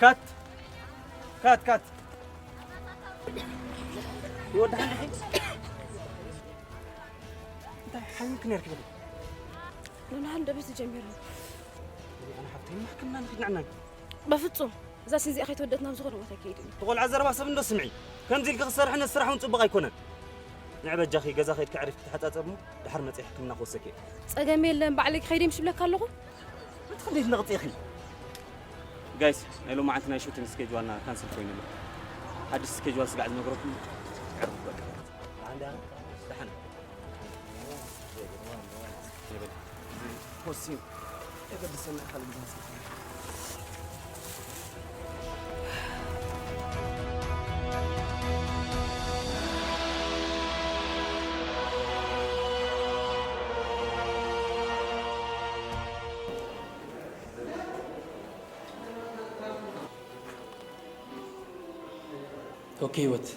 ካት! ካት! ካት! ወዲ ሓንቲ እንታይ ሓሚምኪ ነርኪ? በሊ። ሎና ሃንደበት ጀሚሩ። ኣነ ሓፍተይ፣ ሕክምና ንኺድ ንዕናን። በፍጹም። እዛ ስንዚኣ ከይተወደት ናብ ዝኾነ ቦታ ኣይከይድን። እቲ ቆልዓ ዘረባ ሰብ እንዶ ስምዒ። ከምዚ ኢልኪ ክሰርሕን ስራሕ እውን ጽቡቕ ኣይኮነን። ንዕ በጃኺ ገዛ ከይድኪ ኣዕሪፍኪ ተሓጻጸቢ እሞ ድሓር መጺአ ሕክምና ክወስደኪ እየ። ጸገም የለን፣ ባዕለይ ክኸይድ እየ ምሽ ብለካ ኣለኹ። እቲ ክንደይ ትነቕጺ ኢኺ? ጋይስ፣ ናይ ሎማዓንቲ ናይ ሹቲንግ ስኬጅዋልና ካንስል ኮይኑ ኣሎ። ሓድሽ ስኬጅዋል ስጋዕ ዝነግረኩም። ዕርፉ በቃ። ደሓን። ፖስቲን የገድሰና ካልእ ግዜ ንጽበ። ኦኬ ህይወት፣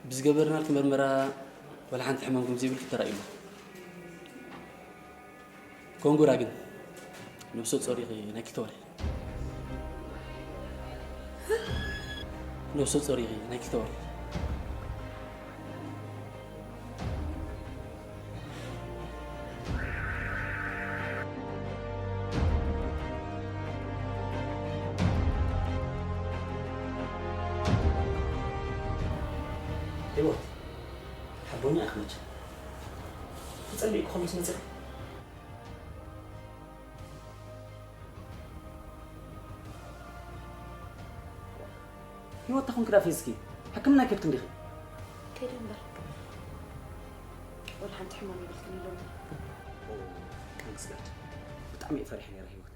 ብዝገበርናልኪ መርመራ ዋላ ሓንቲ ሕማም ከም ዘይብልኪ ተራእዩ ኣሎ። ኮንግራ ግን ነብሰ ጾር ኢኺ፣ ናይኪ ተወሪ። ነብሰ ጾር ኢኺ፣ ናይኪ ተወሪ። ህይወት፣ ሓቦኛ ኢኺ መቸም። ክጸልእ እኮ ምስ መጸ ህይወት ተኹን ክዳ ፌዝኪ ሕክምና ከድክ እንዲኺ? ከይደ እምበር። ወላ ሓንቲ ሕማም የብልክን ኢሎም። ኦ፣ thanks God። ብጣዕሚ እየ ፈሪሐ ነይረ ህይወት።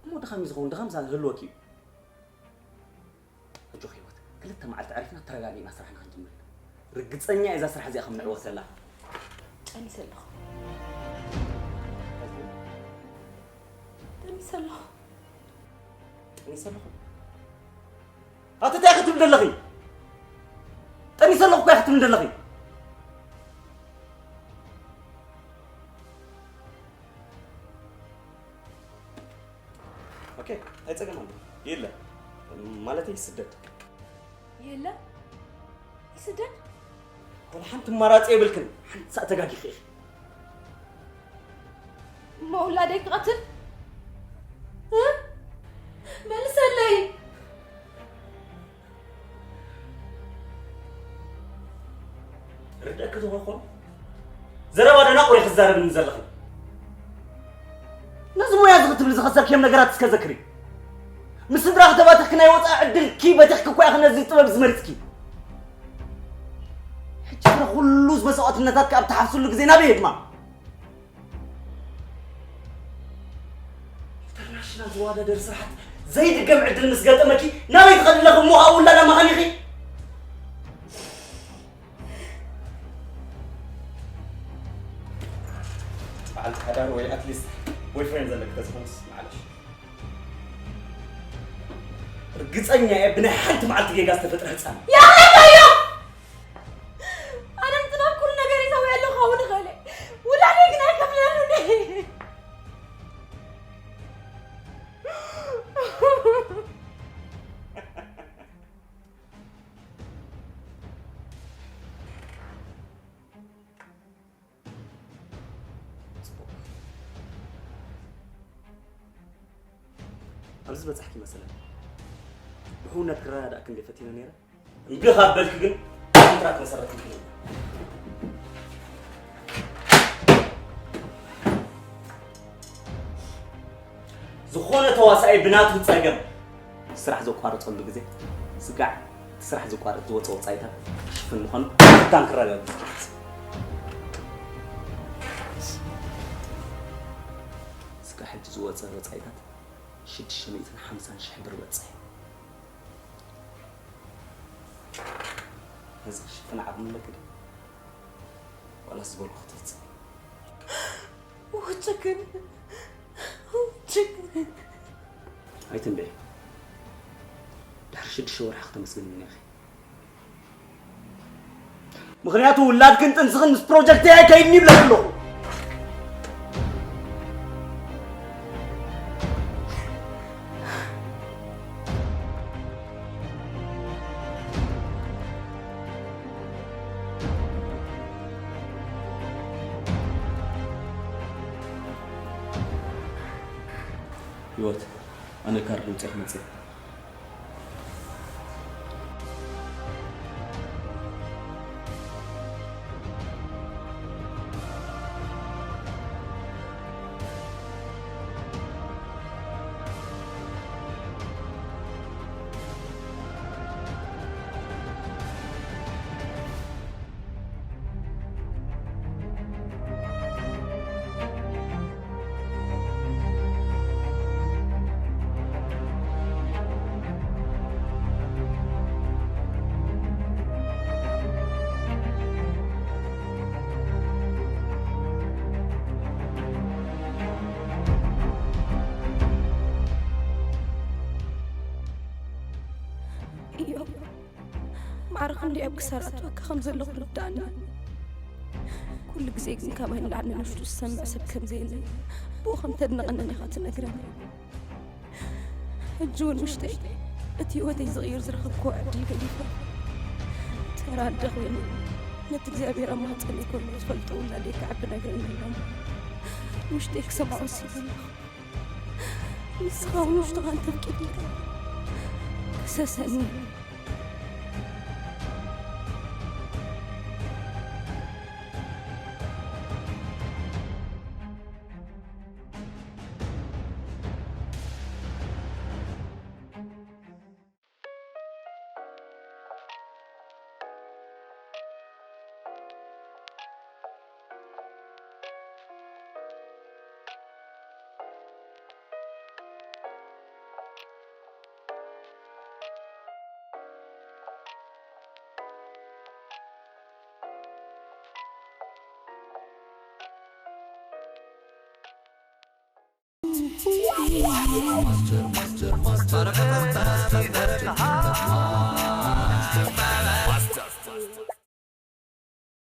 እሞ ድኻም እዩ ዝኸውን፣ ድኻም ሳ-፣ ህልወኪ እዩ። ኣጆኺ ህይወት፣ ክልተ መዓልቲ ዕሪፍና ተረጋጊእና ስራሕና ክንጅምር ኢና። ርግጸኛ እየ እዛ ስራሕ እዚኣ ከም ንዕወተላ። ጠኒሰ ኣለኹ። ጠኒሰ ኣለኹ። ጠኒሰ ኣለኹ። ኣቲ እንታይ ክትብል ዘለኺ? ጠኒሰ ኣለኹ እኮ ክትብል ዘለኺ? ኦኬ፣ ኣይጸገም ኣሎ። የለ፣ ማለተይ ይስደድ። የለ፣ ይስደድ? ወላ ሓንቲ ኣማራጺ የብልክን። ሓንቲ ሳዕ ተጋጊኺ ኢኺ። እሞ ውላደይ ክቐትል? እ? መልሰለይ። ርድእኪ ተኾይኮኑ ዘረባ ደናቑር ኢኺ ትዛረብኒ ዘለኺ። ነዚ ሞያ እዚ ክትብሊ ዝኸሰርክዮም ነገራት እስከ ዘክሪ። ምስ ስድራ ክተባትኽኪ ናይ ወፃኢ ዕድልኪ በቲኽኪ እኮ ኢኺ ነዚ ጥበብ ዝመሪፅኪ። ሕጂ ፍረ ኩሉ እዚ መስዋእትነታትኪ ኣብ ትሓፍስሉ ግዜ ናበይ የድማ? ኢንተርናሽናል ዝወዳደር ስራሓት ዘይድገም ዕድል ምስ ገጠመኪ ናበይ ትኸዲ ኣለኺ እሞ ካብ ውላድ ኣማኻኒኺ? በዓልቲ ሓዳር ወይ ኣትሊስት ቦይፍሬንድ ዘለኪ ተዝኾንስ ማዕለሽ። ርግጸኛ እየ ብናይ ሓንቲ መዓልቲ ጌጋ ዝተፈጥረ ህፃን። ያለታዮ ኣነ ምጥናብ ኩሉ ነገር ይሰው ያለው ካሁን ኸለ ውላዴ ግን ኣይከፍለሉን። ጽቡቕ። ኣብዚ በጻሕኪ መሰለኒ። ብሕውነት ክረዳዳእኪ እንደ ፈቲነ ነይረ። እምቢ ካብ በልኪ ግን ኮንትራት መሰረትልኪ ነይረ። ዝኾነ ተዋሳኣይ ብናቱ ጸገም ስራሕ ዘቋርጸሉ ግዜ ስጋዕ እቲ ስራሕ ዘቋርጥ ዝወፀ ወፃኢታት ክሽፍን ምዃኑ ክታን ክረጋግጽ። ስጋዕ ሕጂ ዝወፀ ወፃኢታት ሽዱሽተ ሚእትን ሓምሳን ሽሕ ብር በፅሐ። ነዚ ክሽፍን ዓቕሚ ኣለኪ ዶ? ዋላስ ዝበልኩ ክትፍጽም? ውጭክን፣ ውጭክን። ኣይትንበይ። ድሕሪ ሽዱሽተ ወርሒ ክተመስግንኒ ኢኺ። ምኽንያቱ ውላድክን ጥንስኽን ምስ ፕሮጀክተይ ኣይከይድን ይብለኪ ኣለኹ። ህይወት፣ ኣነ ካርድ ኣውጺኣ ክመጽእ እየ። እዮ፣ ማዕረ ክንደይ ኣብ ክሳራ ኣትወካ ከም ዘለኹ ርዳእኒ። ኩሉ ግዜ ግን ካባይ ንላዕሊ ንፍቱ ዝሰምዕ ሰብ ከም ዘየለ ብኡ ከም ተድንቐንን ኢኻ ትነግረኒ። ሕጂ እውን ውሽጠይ እቲ ህይወተይ ዝቕይር ዝረኸብክዎ ዕድል ገዲፈ ተራ ኣደ ኮይነ ነቲ እግዚኣብሔር ኣብ ማህፀነይ ከሎ ዝፈልጦ ውላደይ ክዓቢ ነግረኒ ኣሎ። ውሽጠይ ክሰምዖ ወሲነ ኣለኹ። ንስኻ እውን ውሽጥኻ እንተፍቂድካ ክሰሰኒ።